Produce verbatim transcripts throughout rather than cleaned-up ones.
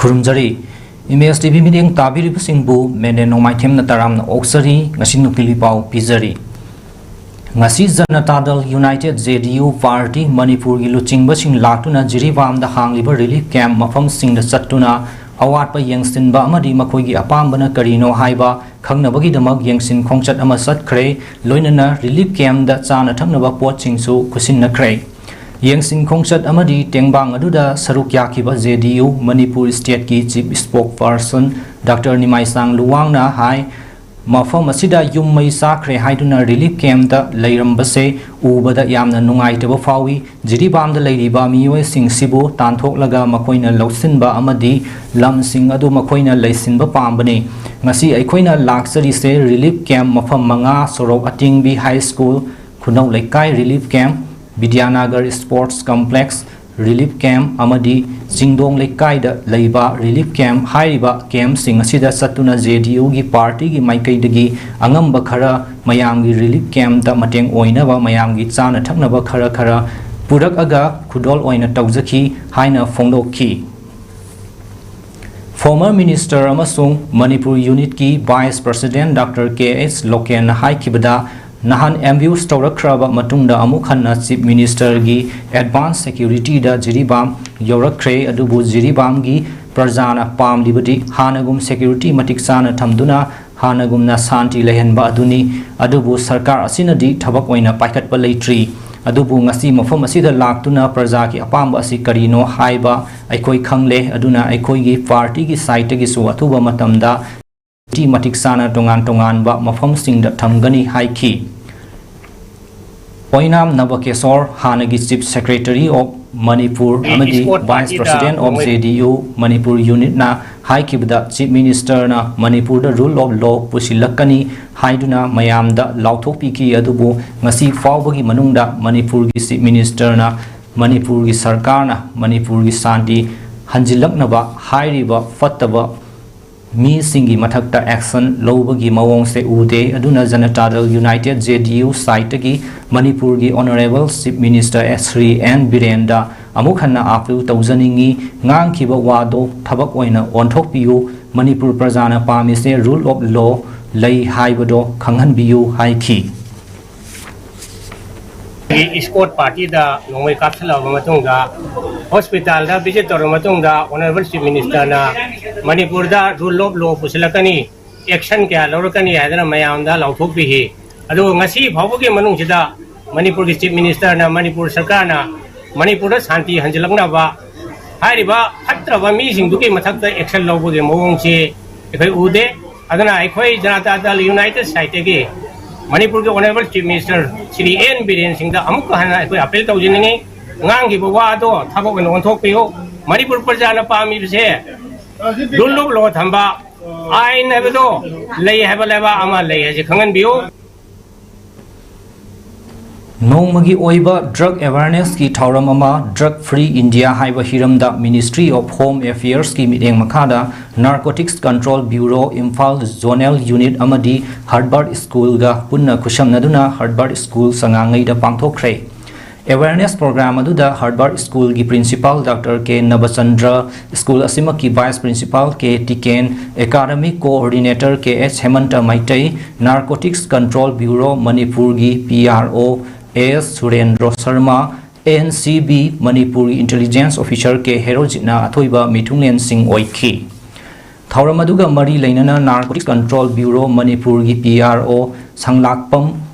ꯈꯨꯔꯨꯝꯖꯔꯤ꯫ Image T V ꯃꯤꯠꯌꯦꯡ ꯇꯥꯕꯤꯔꯤꯕꯁꯤꯡꯕꯨ ꯃꯦꯅꯦ ꯅꯣꯡꯃꯥꯏꯊꯦꯝꯅ ꯇꯔꯥꯝꯅ ꯑꯣꯛꯆꯔꯤ꯫ ꯉꯁꯤ ꯅꯨꯡꯊꯤꯜꯒꯤ ꯄꯥꯎ ꯄꯤꯖꯔꯤ꯫ ꯉꯁꯤ ꯖꯅꯇꯥ ꯗꯜ United, J D U, party ꯃꯅꯤꯄꯨꯔꯒꯤ ꯂꯨꯆꯤꯡꯕꯁꯤꯡ ꯂꯥꯛꯇꯨꯅ ꯖꯤꯔꯤꯕꯥꯝꯗ ꯍꯥꯡꯂꯤꯕ ꯔꯤꯂꯤꯐ ꯀꯦꯝꯞ ꯃꯐꯝꯁꯤꯡꯗ ꯆꯠꯇꯨꯅ ꯑꯋꯥꯠꯄ ꯌꯦꯡꯁꯤꯟꯕ ꯑꯃꯗꯤ ꯃꯈꯣꯏꯒꯤ ꯑꯄꯥꯝꯕꯅ ꯀꯔꯤꯅꯣ ꯍꯥꯏꯕ ꯈꯪꯅꯕꯒꯤꯗꯃꯛ ꯌꯦꯡꯁꯤꯟ ꯈꯣꯡꯆꯠ ꯑꯃ ꯆꯠꯈ꯭ꯔꯦ꯫ ꯂꯣꯏꯅꯅ ꯔꯤꯂꯤꯐ ꯀꯦꯝꯞꯇ ꯆꯥꯅ ꯊꯛꯅꯕ ꯄꯣꯠꯁꯤꯡꯁꯨ ꯈꯨꯠꯁꯤꯟꯅꯈ꯭ꯔꯦ꯫ ꯌꯦꯡꯁꯤꯟ ꯈꯣꯡꯆꯠ ꯑꯃꯗꯤ ꯇꯦꯡꯕꯥꯡ ꯑꯗꯨꯗ ꯁꯔꯨꯛ ꯌꯥꯈꯤꯕ ꯖꯦ ꯗꯤ ꯌꯨ ꯃꯅꯤꯄꯨꯔ ꯁ꯭ꯇꯦꯠꯀꯤ ꯆꯤꯐ ꯁ꯭ꯄꯣꯛ ꯄꯔꯁꯟ ꯗꯥꯛꯇꯔ ꯅꯤꯃꯥꯏꯁꯥꯡ ꯂꯨꯋꯥꯡꯅ ꯍꯥꯏ, ꯃꯐꯝ ꯑꯁꯤꯗ ꯌꯨꯝ ꯃꯩ ꯆꯥꯈ꯭ꯔꯦ ꯍꯥꯏꯗꯨꯅ ꯔꯤꯂꯤꯐ ꯀꯦꯝꯞꯇ ꯂꯩꯔꯝꯕꯁꯦ ꯎꯕꯗ ꯌꯥꯝꯅ ꯅꯨꯡꯉꯥꯏꯇꯕ ꯐꯥꯎꯏ꯫ ꯖꯤꯔꯤꯕꯥꯝꯗ ꯂꯩꯔꯤꯕ ꯃꯤꯑꯣꯏꯁꯤꯡꯁꯤꯕꯨ ꯇꯥꯟꯊꯣꯛꯂꯒ ꯃꯈꯣꯏꯅ ꯂꯧꯁꯤꯟꯕ ꯑꯃꯗꯤ ꯂꯝꯁꯤꯡ ꯑꯗꯨ ꯃꯈꯣꯏꯅ ꯂꯩꯁꯤꯟꯕ ꯄꯥꯝꯕꯅꯤ꯫ ꯉꯁꯤ ꯑꯩꯈꯣꯏꯅ ꯂꯥꯛꯆꯔꯤꯁꯦ ꯔꯤꯂꯤꯐ ꯀꯦꯝꯞ ꯃꯐꯝ ꯃꯉꯥ, ꯁꯣꯔꯣꯛ ꯑꯇꯤꯡꯕꯤ, ꯍꯥꯏ ꯁ꯭ꯀꯨꯜ, ꯈꯨꯅꯧ ꯂꯩꯀꯥꯏ relief camp, Bidyanagar sports complex relief camp ꯑꯃꯗꯤ ꯆꯤꯡꯗꯣꯡ ꯂꯩꯀꯥꯏꯗ ꯂꯩꯕ ꯔꯤꯂꯤꯐ ꯀꯦꯝꯞ꯫ ꯍꯥꯏꯔꯤꯕ ꯀꯦꯝꯞꯁꯤꯡ ꯑꯁꯤꯗ ꯆꯠꯇꯨꯅ ꯖꯦ ꯗꯤ ꯌꯨꯒꯤ ꯄꯥꯔꯇꯤꯒꯤ ꯃꯥꯏꯀꯩꯗꯒꯤ ꯑꯉꯝꯕ ꯈꯔ ꯃꯌꯥꯝꯒꯤ ꯔꯤꯂꯤꯐ ꯀꯦꯝꯞꯇ ꯃꯇꯦꯡ ꯑꯣꯏꯅꯕ ꯃꯌꯥꯝꯒꯤ ꯆꯥꯅ ꯊꯛꯅꯕ ꯈꯔ ꯈꯔ ꯄꯨꯔꯛꯑꯒ ꯈꯨꯗꯣꯜ ꯑꯣꯏꯅ ꯇꯧꯖꯈꯤ ꯍꯥꯏꯅ ꯐꯣꯡꯗꯣꯛꯈꯤ꯫ ꯐꯣꯔꯃꯔ ꯃꯤꯅꯤꯁꯇꯔ ꯑꯃꯁꯨꯡ ꯃꯅꯤꯄꯨꯔ ꯌꯨꯅꯤꯠꯀꯤ ꯚꯥꯏꯁ ꯄ꯭ꯔꯁꯤꯗꯦꯟꯠ ꯗꯥꯛꯇꯔ ꯀꯦ ꯑꯦꯁ ꯂꯣꯀꯦꯟꯅ ꯍꯥꯏꯈꯤꯕꯗ, ꯅꯍꯥꯟ ꯑꯦꯝꯕ꯭ꯌꯨꯁ ꯇꯧꯔꯛꯈ꯭ꯔꯕ ꯃꯇꯨꯡꯗ ꯑꯃꯨꯛ ꯍꯟꯅ ꯆꯤꯐ ꯃꯤꯅꯤꯁꯇꯔꯒꯤ ꯑꯦꯗꯚꯥꯟꯁ ꯁꯦꯀ꯭ꯌꯨꯔꯤꯇꯤꯗ ꯖꯤꯔꯤꯕꯥꯝ ꯌꯧꯔꯛꯈ꯭ꯔꯦ꯫ ꯑꯗꯨꯕꯨ ꯖꯤꯔꯤꯕꯥꯝꯒꯤ ꯄ꯭ꯔꯖꯥꯅ ꯄꯥꯝꯂꯤꯕꯗꯤ ꯍꯥꯟꯅꯒꯨꯝ ꯁꯦꯀ꯭ꯌꯨꯔꯤꯇꯤ ꯃꯇꯤꯛ ꯆꯥꯅ ꯊꯝꯗꯨꯅ ꯍꯥꯟꯅꯒꯨꯝꯅ ꯁꯥꯟꯇꯤ ꯂꯩꯍꯟꯕ ꯑꯗꯨꯅꯤ꯫ ꯑꯗꯨꯕꯨ ꯁꯔꯀꯥꯔ ꯑꯁꯤꯅꯗꯤ ꯊꯕꯛ ꯑꯣꯏꯅ ꯄꯥꯏꯈꯠꯄ ꯂꯩꯇ꯭ꯔꯤ꯫ ꯑꯗꯨꯕꯨ ꯉꯁꯤ ꯃꯐꯝ ꯑꯁꯤꯗ ꯂꯥꯛꯇꯨꯅ ꯄ꯭ꯔꯖꯥꯒꯤ ꯑꯄꯥꯝꯕ ꯑꯁꯤ ꯀꯔꯤꯅꯣ ꯍꯥꯏꯕ ꯑꯩꯈꯣꯏ ꯈꯪꯂꯦ꯫ ꯑꯗꯨꯅ ꯑꯩꯈꯣꯏꯒꯤ ꯄꯥꯔꯇꯤꯒꯤ ꯁꯥꯏꯠꯇꯒꯤꯁꯨ ꯑꯊꯨꯕ ꯃꯇꯝꯗ ꯃꯇꯤꯛ ꯆꯥꯅ ꯇꯣꯉꯥꯟ ꯇꯣꯉꯥꯟꯕ ꯃꯐꯝꯁꯤꯡꯗ ꯊꯝꯒꯅꯤ ꯍꯥꯏꯈꯤ꯫ ꯑꯣꯏꯅꯥꯝ ꯅꯕꯀꯦꯁꯣꯔ, ꯍꯥꯟꯅꯒꯤ ꯆꯤꯐ ꯁꯦꯀ꯭ꯔꯦꯇꯔꯤ ꯑꯣꯐ ꯃꯅꯤꯄꯨꯔ ꯑꯃꯗꯤ vice president of J D U Manipur ꯌꯨꯅꯤꯠꯅ ꯍꯥꯏꯈꯤꯕꯗ, ꯆꯤꯐ ꯃꯤꯅꯤꯁꯇꯔꯅ ꯃꯅꯤꯄꯨꯔꯗ ꯔꯨꯜ ꯑꯣꯐ ꯂꯣ ꯄꯨꯁꯤꯜꯂꯛꯀꯅꯤ ꯍꯥꯏꯗꯨꯅ ꯃꯌꯥꯝꯗ ꯂꯥꯎꯊꯣꯛꯄꯤꯈꯤ꯫ ꯑꯗꯨꯕꯨ ꯉꯁꯤ ꯐꯥꯎꯕꯒꯤ ꯃꯅꯨꯡꯗ ꯃꯅꯤꯄꯨꯔꯒꯤ ꯆꯤꯐ ꯃꯤꯅꯤꯁꯇꯔꯅ, ꯃꯅꯤꯄꯨꯔꯒꯤ ꯁꯔꯀꯥꯔꯅ ꯃꯅꯤꯄꯨꯔꯒꯤ ꯁꯥꯟꯇꯤ ꯍꯟꯖꯤꯜꯂꯛꯅꯕ ꯍꯥꯏꯔꯤꯕ ꯐꯠꯇꯕ ꯃꯤꯁꯤꯡꯒꯤ ꯃꯊꯛꯇ ꯑꯦꯛꯁꯟ ꯂꯧꯕꯒꯤ ꯃꯑꯣꯡꯁꯦ ꯎꯗꯦ꯫ ꯑꯗꯨꯅ ꯖꯅꯇꯥ ꯗꯜ ꯌꯨꯅꯥꯏꯇꯦꯗ, ꯖꯦ ꯗꯤ ꯌꯨ, ꯁꯥꯏꯠꯇꯒꯤ ꯃꯅꯤꯄꯨꯔꯒꯤ honourable chief minister Shri N Biren ꯑꯃꯨꯛ ꯍꯟꯅ ꯑꯥꯄꯤꯜ ꯇꯧꯖꯅꯤꯡꯏ꯫ ꯉꯥꯡꯈꯤꯕ ꯋꯥꯗꯣ ꯊꯕꯛ ꯑꯣꯏꯅ ꯑꯣꯟꯊꯣꯛꯄꯤꯌꯨ꯫ ꯃꯅꯤꯄꯨꯔ ꯄ꯭ꯔꯖꯥꯅ ꯄꯥꯝꯃꯤꯁꯦ ꯔꯨꯜ ꯑꯣꯐ ꯂꯣ ꯂꯩ ꯍꯥꯏꯕꯗꯣ ꯈꯪꯍꯟꯕꯤꯌꯨ ꯍꯥꯏꯈꯤ꯫ ꯏꯁꯀꯣꯔꯠ ꯄꯥꯔꯇꯤꯗ ꯅꯣꯡꯃꯩ ꯀꯥꯞꯁꯤꯜꯂꯛꯑꯕ ꯃꯇꯨꯡꯗ, ꯍꯣꯁꯄꯤꯇꯥꯜꯗ ꯚꯤꯖꯤꯠ ꯇꯧꯔꯕ ꯃꯇꯨꯡꯗ, ꯑꯣꯅꯔꯦꯕꯜ ꯆꯤꯐ ꯃꯤꯅꯤꯁꯇꯔꯅ ꯃꯅꯤꯄꯨꯔꯗ ꯔꯨꯜ ꯑꯣꯐ ꯂꯣ ꯄꯨꯁꯤꯜꯂꯛꯀꯅꯤ, ꯑꯦꯛꯁꯟ ꯀꯌꯥ ꯂꯧꯔꯛꯀꯅꯤ ꯍꯥꯏꯗꯅ ꯃꯌꯥꯝꯗ ꯂꯥꯎꯊꯣꯛꯄꯤꯈꯤ꯫ ꯑꯗꯨꯕꯨ ꯉꯁꯤ ꯐꯥꯎꯕꯒꯤ ꯃꯅꯨꯡꯁꯤꯗ ꯃꯅꯤꯄꯨꯔꯒꯤ ꯆꯤꯐ ꯃꯤꯅꯤꯁꯇꯔꯅ, ꯃꯅꯤꯄꯨꯔ ꯁꯔꯀꯥꯔꯅ ꯃꯅꯤꯄꯨꯔꯗ ꯁꯥꯟꯇꯤ ꯍꯟꯖꯤꯜꯂꯛꯅꯕ ꯍꯥꯏꯔꯤꯕ ꯐꯠꯇ꯭ꯔꯕ ꯃꯤꯁꯤꯡꯗꯨꯒꯤ ꯃꯊꯛꯇ ꯑꯦꯛꯁꯟ ꯂꯧꯕꯒꯤ ꯃꯑꯣꯡꯁꯤ ꯑꯩꯈꯣꯏ ꯎꯗꯦ꯫ ꯑꯗꯨꯅ ꯑꯩꯈꯣꯏ ꯖꯅꯇꯥ ꯗꯜ ꯌꯨꯅꯥꯏꯇꯦꯗ ꯁꯥꯏꯠꯇꯒꯤ ꯃꯅꯤꯄꯨꯔꯒꯤ honourable chief minister Shri N Biren ꯁꯤꯡꯗ ꯑꯃꯨꯛꯀ ꯍꯟꯅ ꯑꯩꯈꯣꯏ ꯑꯄꯤꯜ ꯇꯧꯖꯅꯤꯡꯉꯤ꯫ ꯉꯥꯡꯈꯤꯕ ꯋꯥꯗꯣ ꯊꯕꯛ ꯑꯣꯏꯅ ꯑꯣꯟꯊꯣꯛꯄꯤꯌꯨ꯫ ꯃꯅꯤꯄꯨꯔ ꯄ꯭ꯔꯖꯥꯅ ꯄꯥꯝꯃꯤꯕꯁꯦ ꯔꯨꯜ ꯑꯣꯐ ꯂꯣ ꯊꯝꯕ, ꯑꯥꯏꯟ ꯍꯥꯏꯕꯗꯣ ꯂꯩ ꯍꯥꯏꯕ ꯂꯩꯕꯥꯛ ꯑꯃ ꯂꯩ ꯍꯥꯏꯁꯦ ꯈꯪꯍꯟꯕꯤꯌꯨ꯫ ꯅꯣꯡꯃꯒꯤ ꯑꯣꯏꯕ ꯗ꯭ꯔꯒ ꯑꯦꯋꯥꯔꯅꯦꯁꯀꯤ ꯊꯧꯔꯝ ꯑꯃ, ꯗ꯭ꯔꯒ ꯐ꯭ꯔꯤ ꯏꯟꯗꯤꯌꯥ ꯍꯥꯏꯕ ꯍꯤꯔꯝꯗ ꯃꯤꯅꯤꯁꯇ꯭ꯔꯤ ꯑꯣꯐ ꯍꯣꯝ ꯑꯦꯐꯤꯌꯔꯁꯀꯤ ꯃꯤꯠꯌꯦꯡ ꯃꯈꯥꯗ narcotics control bureau Imphal zonal unit ꯑꯃꯗꯤ ꯍꯔꯕꯔꯠ ꯁ꯭ꯀꯨꯜꯒ ꯄꯨꯟꯅ ꯈꯨꯠꯁꯝꯅꯗꯨꯅ ꯍꯔꯕꯔꯠ ꯁ꯭ꯀꯨꯜ ꯁꯉꯥꯡꯉꯩꯗ ꯄꯥꯡꯊꯣꯛꯈ꯭ꯔꯦ꯫ ꯑꯦꯋꯦꯔꯅꯦꯁ ꯄ꯭ꯔꯣꯒ꯭ꯔꯥꯝ ꯑꯗꯨꯗ ꯍꯔꯕꯔꯠ ꯁ꯭ꯀꯨꯜꯒꯤ ꯄ꯭ꯔꯤꯟꯁꯤꯄꯥꯜ ꯗꯥꯛꯇꯔ ꯀꯦ ꯅꯕꯆꯟꯗ꯭ꯔ, ꯁ꯭ꯀꯨꯜ ꯑꯁꯤꯃꯛꯀꯤ ꯚꯥꯏꯁ ꯄ꯭ꯔꯤꯟꯁꯤꯄꯥꯜ ꯀꯦ ꯇꯤꯀꯦꯟ, ꯑꯦꯀꯥꯗꯃꯤꯛ ꯀꯣꯑꯣꯔꯗꯤꯅꯦꯇꯔ ꯀꯦ ꯑꯦꯁ ꯍꯦꯃꯟꯇ ꯃꯩꯇꯩ, ꯅꯥꯔꯀꯣꯇꯤꯛꯁ ꯀꯟꯇ꯭ꯔꯣꯜ ꯕ꯭ꯌꯨꯔꯣ ꯃꯅꯤꯄꯨꯔꯒꯤ ꯄꯤ ꯑꯥꯔ ꯑꯣ ꯑꯦꯁ ꯁꯨꯔꯦꯟꯗ꯭ꯔꯣ ꯁꯔꯃ, ꯑꯦꯟ ꯁꯤ ꯕꯤ ꯃꯅꯤꯄꯨꯔꯒꯤ ꯏꯟꯇꯦꯂꯤꯖꯦꯟꯁ ꯑꯣꯐꯤꯁꯔ ꯀꯦ ꯍꯦꯔꯣꯖꯤꯠꯅ ꯑꯊꯣꯏꯕ ꯃꯤꯊꯨꯡꯂꯦꯟꯁꯤꯡ ꯑꯣꯏꯈꯤ꯫ ꯊꯧꯔꯝ ꯑꯗꯨꯒ ꯃꯔꯤ ꯂꯩꯅꯅ ꯅꯥꯔꯀꯣꯇꯤꯛꯁ ꯀꯟꯇ꯭ꯔꯣꯜ ꯕ꯭ꯌꯨꯔꯣ ꯃꯅꯤꯄꯨꯔꯒꯤ ꯄꯤ ꯑꯥꯔ ꯑꯣ ꯁꯪꯂꯥꯛꯄꯝ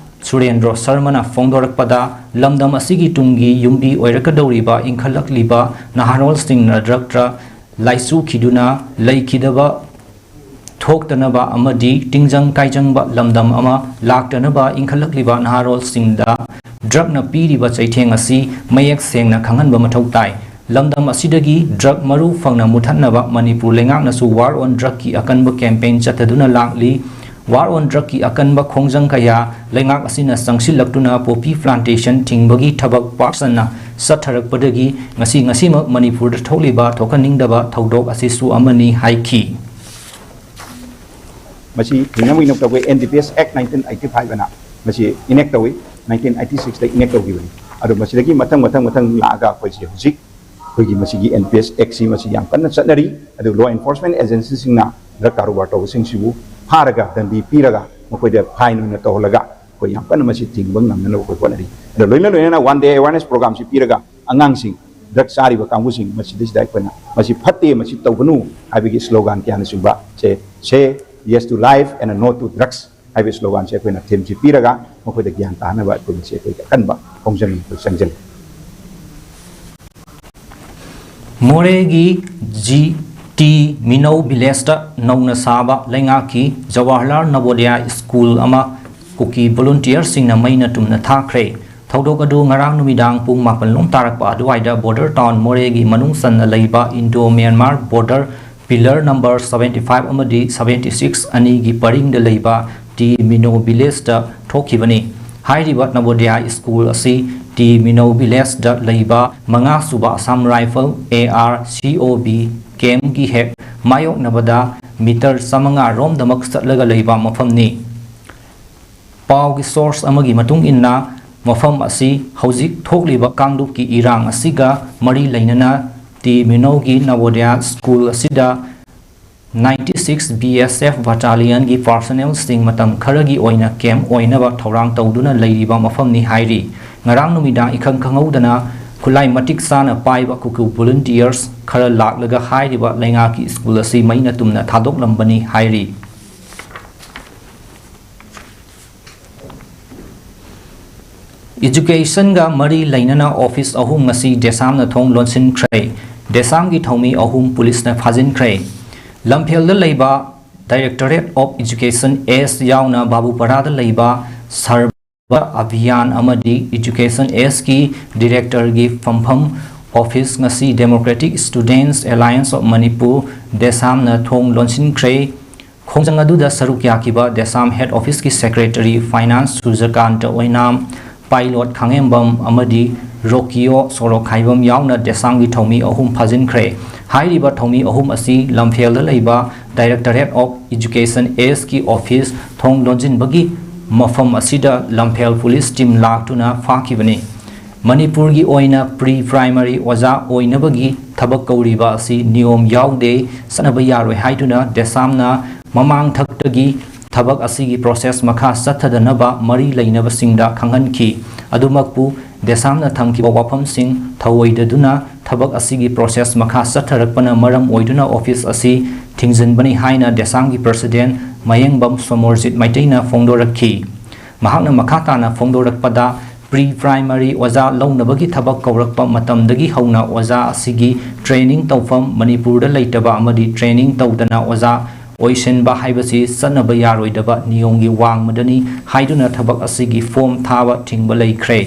ꯁꯨꯔꯦꯟꯗ꯭ꯔꯣ ꯁꯔꯃꯅ ꯐꯣꯡꯗꯣꯔꯛꯄꯗ, ꯂꯝꯗꯝ ꯑꯁꯤꯒꯤ ꯇꯨꯡꯒꯤ ꯌꯨꯝꯕꯤ ꯑꯣꯏꯔꯛꯀꯗꯧꯔꯤꯕ ꯏꯟꯈꯠꯂꯛꯂꯤꯕ ꯅꯍꯥꯔꯣꯜꯁꯤꯡꯅ ꯗ꯭ꯔꯒꯇ ꯂꯥꯏꯆꯨꯈꯤꯗꯨꯅ ꯂꯩꯈꯤꯗꯕ ꯊꯣꯛꯇꯅꯕ ꯑꯃꯗꯤ ꯇꯤꯡꯖꯪ ꯀꯥꯏꯖꯪꯕ ꯂꯝꯗꯝ ꯑꯃ ꯂꯥꯛꯇꯅꯕ ꯏꯟꯈꯠꯂꯛꯂꯤꯕ ꯅꯍꯥꯔꯣꯜꯁꯤꯡꯗ ꯗ꯭ꯔꯒꯅ ꯄꯤꯔꯤꯕ ꯆꯩꯊꯦꯡ ꯑꯁꯤ ꯃꯌꯦꯛ ꯁꯦꯡꯅ ꯈꯪꯍꯟꯕ ꯃꯊꯧ ꯇꯥꯏ꯫ ꯂꯝꯗꯝ ꯑꯁꯤꯗꯒꯤ ꯗ꯭ꯔꯒ ꯃꯔꯨ ꯐꯪꯅ ꯃꯨꯊꯠꯅꯕ ꯃꯅꯤꯄꯨꯔ ꯂꯩꯉꯥꯛꯅꯁꯨ ꯋꯥꯔ ꯑꯣꯟ ꯗ꯭ꯔꯒꯀꯤ ꯑꯀꯟꯕ ꯀꯦꯝꯄꯦꯟ ꯆꯠꯊꯗꯨꯅ ꯂꯥꯛꯂꯤ꯫ ꯋꯥꯔ ꯑꯣꯟ ꯗ꯭ꯔꯒꯀꯤ ꯑꯀꯟꯕ ꯈꯣꯡꯖꯪ ꯀꯌꯥ ꯂꯩꯉꯥꯛ ꯑꯁꯤꯅ ꯆꯪꯁꯤꯜꯂꯛꯇꯨꯅ ꯄꯣꯄꯤ ꯄ꯭ꯂꯥꯟꯇꯦꯁꯟ ꯊꯤꯡꯕꯒꯤ ꯊꯕꯛ ꯄꯥꯛ ꯁꯟꯅ ꯆꯠꯊꯔꯛꯄꯗꯒꯤ ꯉꯁꯤ, ꯉꯁꯤꯃꯛ ꯃꯅꯤꯄꯨꯔꯗ ꯊꯣꯛꯂꯤꯕ ꯊꯣꯛꯍꯟꯅꯤꯡꯗꯕ ꯊꯧꯗꯣꯛ ꯑꯁꯤꯁꯨ ꯑꯃꯅꯤ ꯍꯥꯏꯈꯤ꯫ ꯃꯁꯤ ꯊꯤꯡꯅꯕꯒꯤꯗꯃꯛꯇ ꯑꯩꯈꯣꯏ ꯑꯦꯟ ꯗꯤ ꯄꯤ ꯑꯦꯁ ꯑꯦꯛ ꯅꯥꯏꯟꯇꯤꯟ ꯑꯩꯠꯇꯤ ꯐꯥꯏꯚ ꯑꯅ ꯃꯁꯤ ꯏꯅꯦꯛ ꯇꯧꯏ꯫ ꯅꯥꯏꯟꯇꯤꯟ ꯑꯩꯠꯇꯤ ꯁꯤꯛꯁꯇ ꯏꯅꯦꯛ ꯇꯧꯈꯤꯕꯅꯤ꯫ ꯑꯗꯣ ꯃꯁꯤꯗꯒꯤ ꯃꯊꯪ ꯃꯊꯪ ꯃꯊꯪ ꯂꯥꯛꯑꯒ ꯑꯩꯈꯣꯏꯁꯦ ꯍꯧꯖꯤꯛ ꯑꯩꯈꯣꯏꯒꯤ ꯃꯁꯤꯒꯤ N P S Act ꯁꯤ ꯃꯁꯤ ꯌꯥꯝ ꯀꯟꯅ ꯆꯠꯅꯔꯤ꯫ ꯑꯗꯨ law enforcement agency ꯁꯤꯡꯅ drug ꯀꯥꯔꯣꯕꯥꯔ ꯇꯧꯕꯁꯤꯡꯁꯤꯕꯨ ꯐꯥꯔꯒ ꯗꯟꯗꯤ ꯄꯤꯔꯒ ꯃꯈꯣꯏꯗ fine ꯑꯣꯏꯅ ꯇꯧꯍꯜꯂꯒ ꯑꯩꯈꯣꯏ ꯌꯥꯝ ꯀꯟꯅ ꯃꯁꯤ ꯊꯤꯡꯕ ꯉꯝꯅꯅꯕ ꯑꯩꯈꯣꯏ ꯍꯣꯠꯅꯔꯤ꯫ ꯑꯗꯣ ꯂꯣꯏꯅ ꯂꯣꯏꯅꯅ one day awareness program ꯁꯤ ꯄꯤꯔꯒ ꯑꯉꯥꯡꯁꯤꯡ drug ꯆꯥꯔꯤꯕ ꯀꯥꯡꯕꯨꯁꯤꯡ ꯃꯁꯤꯗꯩꯁꯤꯗ ꯑꯩꯈꯣꯏꯅ ꯃꯁꯤ ꯐꯠꯇꯦ, ꯃꯁꯤ ꯇꯧꯒꯅꯨ ꯍꯥꯏꯕꯒꯤ slogan ꯀꯌꯥꯅꯆꯤꯡꯕ say, Say Yes to Life and No to Drugs ꯍꯥꯏꯕ slogan ꯁꯦ ꯑꯩꯈꯣꯏꯅ theme ꯁꯤ ꯄꯤꯔꯒ ꯃꯈꯣꯏꯗ ꯒ꯭ꯌꯥꯟ ꯇꯥꯅꯕ ꯑꯩꯈꯣꯏ ꯃꯁꯤ ꯑꯩꯈꯣꯏꯒꯤ ꯑꯀꯟꯕ ꯈꯣꯡꯖꯪ ꯑꯩꯈꯣꯏ ꯆꯪꯁꯤꯜꯂꯤ꯫ ꯃꯣꯔꯦꯒꯤ ꯖꯤ ꯇꯤ ꯃꯤꯅꯧ ꯚꯤꯂꯦꯖꯇ ꯅꯧꯅ ꯁꯥꯕ ꯂꯩꯉꯥꯛꯀꯤ ꯖꯋꯥꯍꯔꯂꯥꯜ ꯅꯕꯣꯗꯌꯥ ꯁ꯭ꯀꯨꯜ ꯑꯃ ꯀꯨꯀꯤ ꯚꯣꯂꯨꯟꯇꯤꯌꯔꯁꯤꯡꯅ ꯃꯩꯅ ꯇꯨꯝꯅ ꯊꯥꯈ꯭ꯔꯦ꯫ ꯊꯧꯗꯣꯛ ꯑꯗꯨ ꯉꯔꯥꯡ ꯅꯨꯃꯤꯗꯥꯡ ꯄꯨꯡ ꯃꯥꯄꯟ ꯂꯣꯝ ꯇꯥꯔꯛꯄ ꯑꯗꯨꯋꯥꯏꯗ ꯕꯣꯔꯗꯔ ꯇꯥꯎꯟ ꯃꯣꯔꯦꯒꯤ ꯃꯅꯨꯡ ꯆꯟꯅ ꯂꯩꯕ Indo Myanmar border pillar number seventy five ꯑꯃꯗꯤ seventy six ꯑꯅꯤꯒꯤ ꯄꯔꯤꯡꯗ ꯂꯩꯕ ꯇꯤ ꯃꯤꯅꯣ ꯚꯤꯂꯦꯖꯇ ꯊꯣꯛꯈꯤꯕꯅꯤ꯫ ꯍꯥꯏꯔꯤꯕ ꯅꯕꯣꯗꯌꯥ ꯁ꯭ꯀꯨꯜ ꯑꯁꯤ ꯇꯤ ꯃꯤꯅꯣ ꯚꯤꯂꯦꯖꯇ ꯂꯩꯕ ꯃꯉꯥ ꯁꯨꯕ Assam rifle, A R C O B, ꯀꯦꯝꯞꯀꯤ ꯍꯦꯛ ꯃꯥꯌꯣꯛꯅꯕꯗ ꯃꯤꯇꯔ ꯆꯥꯃꯉꯥ ꯔꯣꯝꯗꯃꯛ ꯆꯠꯂꯒ ꯂꯩꯕ ꯃꯐꯝꯅꯤ꯫ ꯄꯥꯎꯒꯤ ꯁꯣꯔꯁ ꯑꯃꯒꯤ ꯃꯇꯨꯡ ꯏꯟꯅ, ꯃꯐꯝ ꯑꯁꯤ ꯍꯧꯖꯤꯛ ꯊꯣꯛꯂꯤꯕ ꯀꯥꯡꯂꯨꯞꯀꯤ ꯏꯔꯥꯡ ꯑꯁꯤꯒ ꯃꯔꯤ ꯂꯩꯅꯅ ꯇꯤ ꯃꯤꯅꯧꯒꯤ ꯅꯕꯣꯗꯌꯥ ꯁ꯭ꯀꯨꯜ ꯑꯁꯤꯗ ninety six B S F battalionꯒꯤ ꯄꯥꯔꯁꯅꯦꯜꯁꯤꯡ ꯃꯇꯝ ꯈꯔꯒꯤ ꯑꯣꯏꯅ ꯀꯦꯝꯞ ꯑꯣꯏꯅꯕ ꯊꯧꯔꯥꯡ ꯇꯧꯗꯨꯅ ꯂꯩꯔꯤꯕ ꯃꯐꯝꯅꯤ ꯍꯥꯏꯔꯤ꯫ ꯉꯔꯥꯡ ꯅꯨꯃꯤꯗꯥꯡ ꯏꯈꯪ ꯈꯪꯍꯧꯗꯅ ꯈꯨꯠꯂꯥꯏ ꯃꯇꯤꯛ ꯆꯥꯅ ꯄꯥꯏꯕ ꯀꯨꯀꯤ ꯚꯣꯂꯨꯟꯇꯤꯌꯔꯁ ꯈꯔ ꯂꯥꯛꯂꯒ ꯍꯥꯏꯔꯤꯕ ꯂꯩꯉꯥꯛꯀꯤ ꯁ꯭ꯀꯨꯜ ꯑꯁꯤ ꯃꯩꯅ ꯇꯨꯝꯅ ꯊꯥꯗꯣꯛꯂꯝꯕꯅꯤ ꯍꯥꯏꯔꯤ꯫ ꯏꯖꯨꯀꯦꯁꯟꯒ ꯃꯔꯤ ꯂꯩꯅꯅ ꯑꯣꯐꯤꯁ ꯑꯍꯨꯝ ꯉꯁꯤ ꯗꯦꯁꯥꯝꯅ ꯊꯣꯡ ꯂꯣꯟꯁꯤꯟꯈ꯭ꯔꯦ꯫ ꯗꯦꯁꯥꯝꯒꯤ ꯊꯧꯃꯤ ꯑꯍꯨꯝ ꯄꯨꯂꯤꯁꯅ ꯐꯥꯖꯤꯟꯈ꯭ꯔꯦ꯫ ꯂꯝꯐꯦꯜꯗ ꯂꯩꯕ Directorate of Education East ꯌꯥꯎꯅ ꯕꯥꯕꯨꯄꯥꯔꯥꯗ ꯂꯩꯕ ꯁꯔꯕ ꯑꯚꯤꯌꯥꯟ ꯑꯃꯗꯤ Education Eastꯀꯤ ꯗꯤꯔꯦꯛꯇꯔꯒꯤ ꯐꯝꯐꯝ ꯑꯣꯐꯤꯁ ꯉꯁꯤ Democratic Students Alliance of Manipur, ꯗꯦꯁꯥꯝꯅ ꯊꯣꯡ ꯂꯣꯟꯁꯤꯟꯈ꯭ꯔꯦ꯫ ꯈꯣꯡꯖꯪ ꯑꯗꯨꯗ ꯁꯔꯨꯛ ꯌꯥꯈꯤꯕ ꯗꯦꯁꯥꯝ ꯍꯦꯗ ꯑꯣꯐꯤꯁꯀꯤ ꯁꯦꯀ꯭ꯔꯦꯇꯔꯤ ꯐꯥꯏꯅꯥꯟꯁ ꯁꯨꯔꯖꯀꯥꯟꯇ ꯑꯣꯏꯅꯥꯝ, ꯄꯥꯏꯂꯣꯠ ꯈꯥꯡꯉꯦꯝꯕꯝ ꯑꯃꯗꯤ ꯔꯣꯀꯤꯌꯣ ꯁꯣꯔꯣꯛꯈꯥꯏꯕꯝ ꯌꯥꯎꯅ ꯗꯦꯁꯥꯝꯒꯤ ꯊꯧꯃꯤ ꯑꯍꯨꯝ ꯐꯥꯖꯤꯟꯈ꯭ꯔꯦ꯫ ꯍꯥꯏꯔꯤꯕ ꯊꯧꯃꯤ ꯑꯍꯨꯝ ꯑꯁꯤ ꯂꯝꯐꯦꯜꯗ ꯂꯩꯕ Directorate of Education Eastꯀꯤ ꯑꯣꯐꯤꯁ ꯊꯣꯡ ꯂꯣꯟꯁꯤꯟꯕꯒꯤ ꯃꯐꯝ ꯑꯁꯤꯗ ꯂꯝꯐꯦꯜ ꯄꯨꯂꯤꯁ ꯇꯤꯝ ꯂꯥꯛꯇꯨꯅ ꯐꯥꯈꯤꯕꯅꯤ꯫ ꯃꯅꯤꯄꯨꯔꯒꯤ ꯑꯣꯏꯅ ꯄ꯭ꯔꯤ ꯄ꯭ꯔꯥꯏꯃꯔꯤ ꯑꯣꯖꯥ ꯑꯣꯏꯅꯕꯒꯤ ꯊꯕꯛ ꯀꯧꯔꯤꯕ ꯑꯁꯤ ꯅꯤꯌꯣꯝ ꯌꯥꯎꯗꯦ, ꯆꯠꯅꯕ ꯌꯥꯔꯣꯏ ꯍꯥꯏꯗꯨꯅ ꯗꯦꯁꯥꯝꯅ ꯃꯃꯥꯡꯊꯛꯇꯒꯤ ꯊꯕꯛ ꯑꯁꯤꯒꯤ ꯄ꯭ꯔꯣꯁꯦꯁ ꯃꯈꯥ ꯆꯠꯊꯗꯅꯕ ꯃꯔꯤ ꯂꯩꯅꯕꯁꯤꯡꯗ ꯈꯪꯍꯟꯈꯤ꯫ ꯑꯗꯨꯃꯛꯄꯨ ꯗꯦꯁꯥꯝꯅ ꯊꯝꯈꯤꯕ ꯋꯥꯐꯝꯁꯤꯡ ꯊꯧꯑꯣꯏꯗꯗꯨꯅ ꯊꯕꯛ ꯑꯁꯤꯒꯤ ꯄ꯭ꯔꯣꯁꯦꯁ ꯃꯈꯥ ꯆꯠꯊꯔꯛꯄꯅ ꯃꯔꯝ ꯑꯣꯏꯗꯨꯅ ꯑꯣꯐꯤꯁ ꯑꯁꯤ ꯊꯤꯡꯖꯤꯟꯕꯅꯤ ꯍꯥꯏꯅ ꯗꯦꯁꯥꯝꯒꯤ ꯄ꯭ꯔꯁꯤꯗꯦꯟ ꯃꯌꯦꯡꯕꯝ ꯁꯣꯃꯣꯔꯖꯤꯠ ꯃꯩꯇꯩꯅ ꯐꯣꯡꯗꯣꯔꯛꯈꯤ꯫ ꯃꯍꯥꯛꯅ ꯃꯈꯥ ꯇꯥꯅ ꯐꯣꯡꯗꯣꯔꯛꯄꯗ, ꯄ꯭ꯔꯤ ꯄ꯭ꯔꯥꯏꯃꯔꯤ ꯑꯣꯖꯥ ꯂꯧꯅꯕꯒꯤ ꯊꯕꯛ ꯀꯧꯔꯛꯄ ꯃꯇꯝꯗꯒꯤ ꯍꯧꯅ ꯑꯣꯖꯥ ꯑꯁꯤꯒꯤ ꯇ꯭ꯔꯦꯅꯤꯡ ꯇꯧꯐꯝ ꯃꯅꯤꯄꯨꯔꯗ ꯂꯩꯇꯕ ꯑꯃꯗꯤ ꯇ꯭ꯔꯦꯅꯤꯡ ꯇꯧꯗꯅ ꯑꯣꯖꯥ ꯑꯣꯏꯁꯤꯟꯕ ꯍꯥꯏꯕꯁꯤ ꯆꯠꯅꯕ ꯌꯥꯔꯣꯏꯗꯕ ꯅꯤꯌꯣꯝꯒꯤ ꯋꯥꯡꯃꯗꯅꯤ ꯍꯥꯏꯗꯨꯅ ꯊꯕꯛ ꯑꯁꯤꯒꯤ ꯐꯣꯝ ꯊꯥꯕ ꯊꯤꯡꯕ ꯂꯩꯈ꯭ꯔꯦ꯫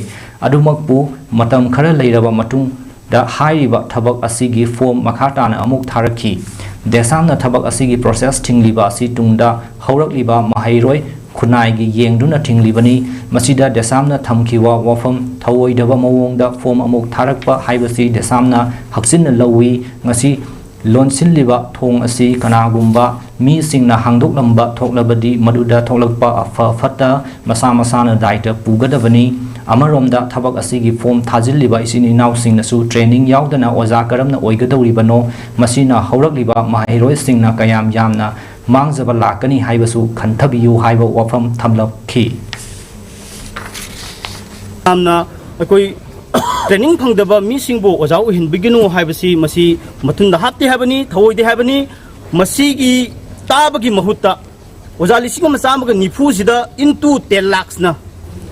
ꯑꯗꯨꯃꯛꯄꯨ ꯃꯇꯝ ꯈꯔ ꯂꯩꯔꯕ ꯃꯇꯨꯡꯗ ꯍꯥꯏꯔꯤꯕ ꯊꯕꯛ ꯑꯁꯤꯒꯤ ꯐꯣꯝ ꯃꯈꯥ ꯇꯥꯅ ꯑꯃꯨꯛ ꯊꯥꯔꯛꯈꯤ꯫ ꯗꯦꯁꯥꯝꯅ ꯊꯕꯛ ꯑꯁꯤꯒꯤ ꯄ꯭ꯔꯣꯁꯦꯁ ꯊꯤꯡꯂꯤꯕ ꯑꯁꯤ ꯇꯨꯡꯗ ꯍꯧꯔꯛꯂꯤꯕ ꯃꯍꯩꯔꯣꯏ ꯈꯨꯟꯅꯥꯏꯒꯤ ꯌꯦꯡꯗꯨꯅ ꯊꯤꯡꯂꯤꯕꯅꯤ꯫ ꯃꯁꯤꯗ ꯗꯦꯁꯥꯝꯅ ꯊꯝꯈꯤꯕ ꯋꯥꯐꯝ ꯊꯧꯑꯣꯏꯗꯕ ꯃꯑꯣꯡꯗ ꯐꯣꯝ ꯑꯃꯨꯛ ꯊꯥꯔꯛꯄ ꯍꯥꯏꯕꯁꯤ ꯗꯦꯁꯥꯝꯅ ꯍꯛꯆꯤꯟꯅ ꯂꯧꯏ꯫ ꯉꯁꯤ ꯂꯣꯟꯁꯤꯜꯂꯤꯕ ꯊꯣꯡ ꯑꯁꯤ ꯀꯅꯥꯒꯨꯝꯕ ꯃꯤꯁꯤꯡꯅ ꯍꯥꯡꯗꯣꯛꯂꯝꯕ ꯊꯣꯛꯂꯕꯗꯤ, ꯃꯗꯨꯗ ꯊꯣꯛꯂꯛꯄ ꯑꯐ ꯐꯠꯇ ꯃꯁꯥ ꯃꯁꯥꯅ ꯗꯥꯏꯇ ꯄꯨꯒꯗꯕꯅꯤ꯫ ꯑꯃꯔꯣꯝꯗ, ꯊꯕꯛ ꯑꯁꯤꯒꯤ ꯐꯣꯝ ꯊꯥꯖꯤꯜꯂꯤꯕ ꯏꯆꯤꯟ ꯏꯅꯥꯎꯁꯤꯡꯅꯁꯨ ꯇ꯭ꯔꯦꯅꯤꯡ ꯌꯥꯎꯗꯅ ꯑꯣꯖꯥ ꯀꯔꯝꯅ ꯑꯣꯏꯒꯗꯧꯔꯤꯕꯅꯣ? ꯃꯁꯤꯅ ꯍꯧꯔꯛꯂꯤꯕ ꯃꯍꯩꯔꯣꯏꯁꯤꯡꯅ ꯀꯌꯥꯝ ꯌꯥꯝꯅ ꯃꯥꯡꯖꯕ ꯂꯥꯛꯀꯅꯤ ꯍꯥꯏꯕꯁꯨ ꯈꯟꯊꯕꯤꯌꯨ ꯍꯥꯏꯕ ꯋꯥꯐꯝ ꯊꯝꯂꯛꯈꯤ꯫ ꯌꯥꯝꯅ ꯑꯩꯈꯣꯏ ꯇ꯭ꯔꯦꯅꯤꯡ ꯐꯪꯗꯕ ꯃꯤꯁꯤꯡꯕꯨ ꯑꯣꯖꯥ ꯑꯣꯏꯍꯟꯕꯤꯒꯅꯨ ꯍꯥꯏꯕꯁꯤ, ꯃꯁꯤ ꯃꯊꯨꯟꯗ ꯍꯥꯞꯇꯦ ꯍꯥꯏꯕꯅꯤ, ꯊꯧꯑꯣꯏꯗꯦ ꯍꯥꯏꯕꯅꯤ꯫ ꯃꯁꯤꯒꯤ ꯇꯥꯕꯒꯤ ꯃꯍꯨꯠꯇ ꯑꯣꯖꯥ ꯂꯤꯁꯤꯡ ꯑꯃ ꯆꯥꯝꯃꯒ ꯅꯤꯐꯨꯁꯤꯗ into ten lakhsꯅ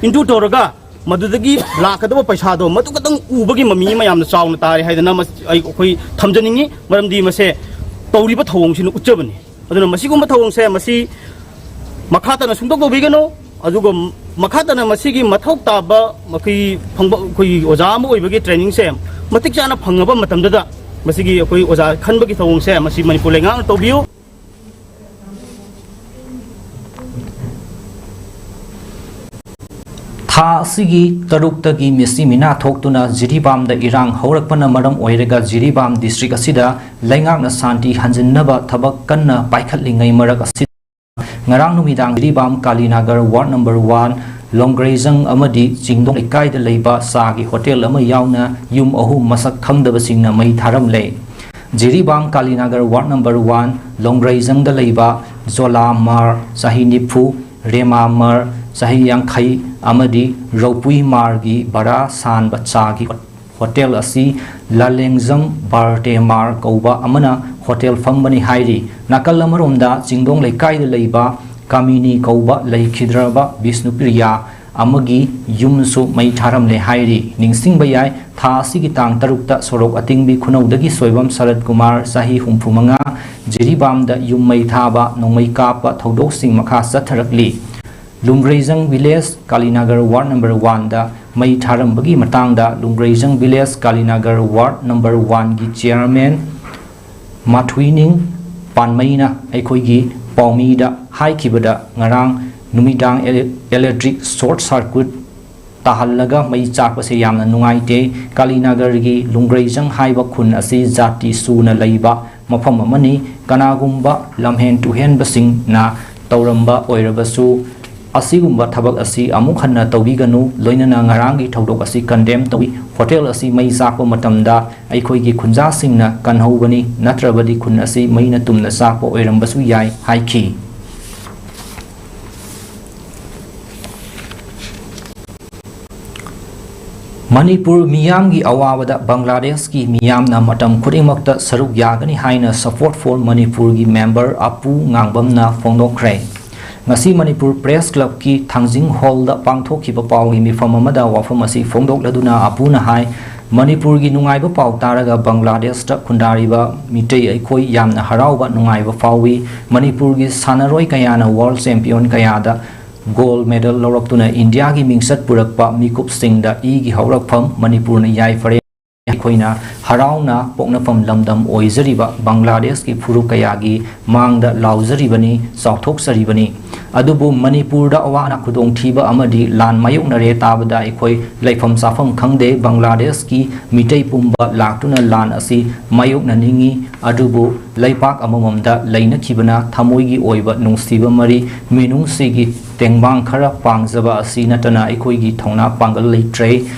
into ꯇꯧꯔꯒ, ꯃꯗꯨꯗꯒꯤ ꯂꯥꯛꯀꯗꯕ ꯄꯩꯁꯥꯗꯣ ꯃꯗꯨ ꯈꯛꯇꯪ ꯎꯕꯒꯤ ꯃꯃꯤ ꯑꯃ ꯌꯥꯝꯅ ꯆꯥꯎꯅ ꯇꯥꯔꯦ ꯍꯥꯏꯗꯅ ꯃꯁ-, ꯑꯩ, ꯑꯩꯈꯣꯏ ꯊꯝꯖꯅꯤꯡꯉꯤ꯫ ꯃꯔꯝꯗꯤ ꯃꯁꯦ ꯇꯧꯔꯤꯕ ꯊꯧꯑꯣꯡꯁꯤꯅ ꯎꯠꯆꯕꯅꯤ꯫ ꯑꯗꯨꯅ ꯃꯁꯤꯒꯨꯝꯕ ꯊꯧꯑꯣꯡꯁꯦ ꯃꯁꯤ ꯃꯈꯥ ꯇꯥꯅ ꯁꯨꯡꯇꯧ ꯇꯧꯕꯤꯒꯅꯨ꯫ ꯑꯗꯨꯒ ꯃꯈꯥ ꯇꯥꯅ ꯃꯁꯤꯒꯤ ꯃꯊꯧ ꯇꯥꯕ ꯑꯩꯈꯣꯏ ꯐꯪꯕ, ꯑꯩꯈꯣꯏ ꯑꯣꯖꯥ ꯑꯃ ꯑꯣꯏꯕꯒꯤ ꯇ꯭ꯔꯦꯅꯤꯡꯁꯦ ꯃꯇꯤꯛ ꯆꯥꯅ ꯐꯪꯉꯕ ꯃꯇꯝꯗꯨꯗ ꯃꯁꯤꯒꯤ ꯑꯩꯈꯣꯏ ꯑꯣꯖꯥ ꯈꯟꯕꯒꯤ ꯊꯧꯑꯣꯡꯁꯦ ꯃꯁꯤ ꯃꯅꯤꯄꯨꯔ ꯂꯩꯉꯥꯛꯅ ꯇꯧꯕꯤꯌꯨ꯫ ꯊꯥ ꯑꯁꯤꯒꯤ ꯇꯔꯨꯛꯇꯒꯤ ꯃꯤꯁꯤ ꯃꯤꯅꯥ ꯊꯣꯛꯇꯨꯅ ꯖꯤꯔꯤꯕꯥꯝꯗ ꯏꯔꯥꯡ ꯍꯧꯔꯛꯄꯅ ꯃꯔꯝ ꯑꯣꯏꯔꯒ ꯖꯤꯔꯤꯕꯥꯝ ꯗꯤꯁꯇ꯭ꯔꯤꯛ ꯑꯁꯤꯗ ꯂꯩꯉꯥꯛꯅ ꯁꯥꯟꯇꯤ ꯍꯟꯖꯤꯟꯅꯕ ꯊꯕꯛ ꯀꯟꯅ ꯄꯥꯏꯈꯠꯂꯤꯉꯩ ꯃꯔꯛ ꯑꯁꯤꯗ, ꯉꯔꯥꯡ ꯅꯨꯃꯤꯗꯥꯡ ꯖꯤꯔꯤꯕꯥꯝ ꯀꯥꯂꯤꯅꯥꯒꯔ ꯋꯥꯔꯗ ꯅꯝꯕꯔ ꯋꯥꯟ ꯂꯣꯡꯒ꯭ꯔꯩꯖꯪ ꯑꯃꯗꯤ ꯆꯤꯡꯗꯣꯡ ꯂꯩꯀꯥꯏꯗ ꯂꯩꯕ ꯆꯥꯒꯤ ꯍꯣꯇꯦꯜ ꯑꯃ ꯌꯥꯎꯅ ꯌꯨꯝ ꯑꯍꯨꯝ ꯃꯁꯛ ꯈꯪꯗꯕꯁꯤꯡꯅ ꯃꯩ ꯊꯥꯔꯝꯂꯦ꯫ ꯖꯤꯔꯤꯕꯥꯝ ꯀꯥꯂꯤꯅꯒꯔ ꯋꯥꯔꯗ ꯅꯝꯕꯔ ꯋꯥꯟ, ꯂꯣꯡꯒ꯭ꯔꯩꯖꯪꯗ ꯂꯩꯕ ꯖꯣꯂꯥ ꯃꯥꯔ, ꯆꯍꯤ ꯅꯤꯐꯨ, ꯔꯦꯃꯥ ꯃꯥꯔ, ꯆꯍꯤ ꯌꯥꯡꯈꯩ, ꯑꯃꯗꯤ ꯔꯧꯄꯨꯏ ꯃꯥꯔꯒꯤ ꯚꯔꯥ ꯁꯥꯟꯕ ꯆꯥꯒꯤ ꯍꯣꯇꯦꯜ ꯑꯁꯤ ꯂꯥꯂꯦꯡꯖꯝ ꯕꯥꯔꯇꯦꯃꯥꯔ ꯀꯧꯕ ꯑꯃꯅ ꯍꯣꯇꯦꯜ ꯐꯝꯕꯅꯤ ꯍꯥꯏꯔꯤ꯫ ꯅꯥꯀꯜ ꯑꯃꯔꯣꯝꯗ ꯆꯤꯡꯗꯣꯡ ꯂꯩꯀꯥꯏꯗ ꯂꯩꯕ ꯀꯥꯃꯤꯅꯤ ꯀꯧꯕ ꯂꯩꯈꯤꯗ꯭ꯔꯕ ꯕꯤꯁꯅꯨꯄ꯭ꯔꯤꯌꯥ ꯑꯃꯒꯤ ꯌꯨꯝꯁꯨ ꯃꯩ ꯊꯥꯔꯝꯂꯦ ꯍꯥꯏꯔꯤ꯫ ꯅꯤꯡꯁꯤꯡꯕ ꯌꯥꯏ, ꯊꯥ ꯑꯁꯤꯒꯤ ꯇꯥꯡ ꯇꯔꯨꯛꯇ ꯁꯣꯔꯣꯛ ꯑꯇꯤꯡꯕꯤ ꯈꯨꯅꯧꯗꯒꯤ ꯁꯣꯏꯕꯝ ꯁꯔꯠ ꯀꯨꯃꯥꯔ, ꯆꯍꯤ ꯍꯨꯝꯐꯨ ꯃꯉꯥ, ꯖꯤꯔꯤꯕꯥꯝꯗ ꯌꯨꯝ ꯃꯩ ꯊꯥꯕ, ꯅꯣꯡꯃꯩ ꯀꯥꯞꯄ ꯊꯧꯗꯣꯛꯁꯤꯡ ꯃꯈꯥ ꯆꯠꯊꯔꯛꯂꯤ꯫ ꯂꯨꯡꯒ꯭ꯔꯩꯖꯪ ꯚꯤꯂꯦꯖ ꯀꯥꯂꯤꯅꯒꯔ ꯋꯥꯔꯗ ꯅꯝꯕꯔ ꯋꯥꯟꯗ ꯃꯩ ꯊꯥꯔꯝꯕꯒꯤ ꯃꯇꯥꯡꯗ ꯂꯨꯡꯒ꯭ꯔꯩꯖꯪ ꯚꯤꯂꯦꯖ ꯀꯥꯂꯤꯅꯒꯔ ꯋꯥꯔꯗ ꯅꯝꯕꯔ ꯋꯥꯟꯒꯤ ꯆꯤꯌꯔꯃꯦꯟ ꯃꯥꯊꯨꯏꯅꯤꯡ ꯄꯥꯟꯃꯩꯅ ꯑꯩꯈꯣꯏꯒꯤ ꯄꯥꯎꯃꯤꯗ ꯍꯥꯏꯈꯤꯕꯗ, ꯉꯔꯥꯡ ꯅꯨꯃꯤꯗꯥꯡ ꯏꯂꯦ-, ꯏꯂꯦꯛꯇ꯭ꯔꯤꯛ ꯁꯣꯔꯠ ꯁꯥꯔꯀ꯭ꯌꯨꯠ ꯇꯥꯍꯜꯂꯒ ꯃꯩ ꯆꯥꯛꯄꯁꯦ ꯌꯥꯝꯅ ꯅꯨꯡꯉꯥꯏꯇꯦ꯫ ꯀꯥꯂꯤꯅꯒꯔꯒꯤ ꯂꯨꯡꯒ꯭ꯔꯩꯖꯪ ꯍꯥꯏꯕ ꯈꯨꯟ ꯑꯁꯤ ꯖꯥꯇꯤ ꯁꯨꯅ ꯂꯩꯕ ꯃꯐꯝ ꯑꯃꯅꯤ꯫ ꯀꯅꯥꯒꯨꯝꯕ ꯂꯝꯍꯦꯟ ꯇꯨꯍꯦꯟꯕꯁꯤꯡꯅ ꯇꯧꯔꯝꯕ ꯑꯣꯏꯔꯕꯁꯨ, ꯑꯁꯤꯒꯨꯝꯕ ꯊꯕꯛ ꯑꯁꯤ ꯑꯃꯨꯛ ꯍꯟꯅ ꯇꯧꯕꯤꯒꯅꯨ, ꯂꯣꯏꯅꯅ ꯉꯔꯥꯡꯒꯤ ꯊꯧꯗꯣꯛ ꯑꯁꯤ ꯀꯟꯗꯦꯝ ꯇꯧꯏ꯫ ꯍꯣꯇꯦꯜ ꯑꯁꯤ ꯃꯩ ꯆꯥꯛꯄ ꯃꯇꯝꯗ ꯑꯩꯈꯣꯏꯒꯤ ꯈꯨꯟꯖꯥꯁꯤꯡꯅ ꯀꯟꯍꯧꯕꯅꯤ, ꯅꯠꯇ꯭ꯔꯕꯗꯤ ꯈꯨꯟ ꯑꯁꯤ ꯃꯩꯅ ꯇꯨꯝꯅ ꯆꯥꯛꯄ ꯑꯣꯏꯔꯝꯕꯁꯨ ꯌꯥꯏ ꯍꯥꯏꯈꯤ꯫ ꯃꯅꯤꯄꯨꯔ ꯃꯤꯌꯥꯝꯒꯤ ꯑꯋꯥꯕꯗ ꯕꯪꯒ꯭ꯂꯥꯗꯦꯁꯀꯤ ꯃꯤꯌꯥꯝꯅ ꯃꯇꯝ ꯈꯨꯗꯤꯡꯃꯛꯇ ꯁꯔꯨꯛ ꯌꯥꯒꯅꯤ ꯍꯥꯏꯅ Support for ꯃꯅꯤꯄꯨꯔꯒꯤ ꯃꯦꯝꯕꯔ ꯑꯄꯨ ꯉꯥꯡꯕꯝꯅ ꯐꯣꯡꯗꯣꯛꯈ꯭ꯔꯦ꯫ ꯉꯁꯤ ꯃꯅꯤꯄꯨꯔ ꯄ꯭ꯔꯦꯁ ꯀ꯭ꯂꯕꯀꯤ ꯊꯥꯡꯖꯤꯡ ꯍꯣꯜꯗ ꯄꯥꯡꯊꯣꯛꯈꯤꯕ ꯄꯥꯎꯒꯤ ꯃꯤꯐꯝ ꯑꯃꯗ ꯋꯥꯐꯝ ꯑꯁꯤ ꯐꯣꯡꯗꯣꯛꯂꯗꯨꯅ ꯑꯄꯨꯅ ꯍꯥꯏ, ꯃꯅꯤꯄꯨꯔꯒꯤ ꯅꯨꯡꯉꯥꯏꯕ ꯄꯥꯎ ꯇꯥꯔꯒ ꯕꯪꯒ꯭ꯂꯥꯗꯦꯁꯇ ꯈꯨꯟꯗꯥꯔꯤꯕ ꯃꯤꯇꯩ ꯑꯩꯈꯣꯏ ꯌꯥꯝꯅ ꯍꯔꯥꯎꯕ, ꯅꯨꯡꯉꯥꯏꯕ ꯐꯥꯎꯏ꯫ ꯃꯅꯤꯄꯨꯔꯒꯤ ꯁꯥꯟꯅꯔꯣꯏ ꯀꯌꯥꯅ ꯋꯥꯔꯜ ꯆꯦꯝꯄꯤꯌꯟ ꯀꯌꯥꯗ ꯒꯣꯜ ꯃꯦꯗꯜ ꯂꯧꯔꯛꯇꯨꯅ ꯏꯟꯗꯤꯌꯥꯒꯤ ꯃꯤꯡꯆꯠ ꯄꯨꯔꯛꯄ ꯃꯤꯀꯨꯞꯁꯤꯡꯗ ꯏꯒꯤ ꯍꯧꯔꯛꯐꯝ ꯃꯅꯤꯄꯨꯔꯅ ꯌꯥꯏꯐꯔꯦ꯫ ꯑꯩꯈꯣꯏꯅ ꯍꯔꯥꯎꯅ ꯄꯣꯛꯅꯐꯝ ꯂꯝꯗꯝ ꯑꯣꯏꯖꯔꯤꯕ ꯕꯪꯒ꯭ꯂꯥꯗꯦꯁꯀꯤ ꯐꯨꯔꯨꯞ ꯀꯌꯥꯒꯤ ꯃꯥꯡꯗ ꯂꯥꯎꯖꯔꯤꯕꯅꯤ, ꯆꯥꯎꯊꯣꯛꯆꯔꯤꯕꯅꯤ꯫ ꯑꯗꯨꯕꯨ ꯃꯅꯤꯄꯨꯔꯗ ꯑꯋꯥ ꯑꯅꯥ ꯈꯨꯗꯣꯡꯊꯤꯕ ꯑꯃꯗꯤ ꯂꯥꯟ ꯃꯥꯌꯣꯛꯅꯔꯦ ꯇꯥꯕꯗ ꯑꯩꯈꯣꯏ ꯂꯩꯐꯝ ꯆꯥꯐꯝ ꯈꯪꯗꯦ꯫ ꯕꯪꯒ꯭ꯂꯥꯗꯦꯁꯀꯤ ꯃꯤꯇꯩ ꯄꯨꯝꯕ ꯂꯥꯛꯇꯨꯅ ꯂꯥꯟ ꯑꯁꯤ ꯃꯥꯌꯣꯛꯅꯅꯤꯡꯏ꯫ ꯑꯗꯨꯕꯨ ꯂꯩꯄꯥꯛ ꯑꯃꯃꯝꯗ ꯂꯩꯅꯈꯤꯕꯅ ꯊꯃꯣꯏꯒꯤ ꯑꯣꯏꯕ ꯅꯨꯡꯁꯤꯕ ꯃꯔꯤ, ꯃꯤꯅꯨꯡꯁꯤꯒꯤ ꯇꯦꯡꯕꯥꯡ ꯈꯔ ꯄꯥꯡꯖꯕ ꯑꯁꯤ ꯅꯠꯇꯅ ꯑꯩꯈꯣꯏꯒꯤ ꯊꯧꯅꯥ ꯄꯥꯡꯒꯜ ꯂꯩꯇ꯭ꯔꯦ꯫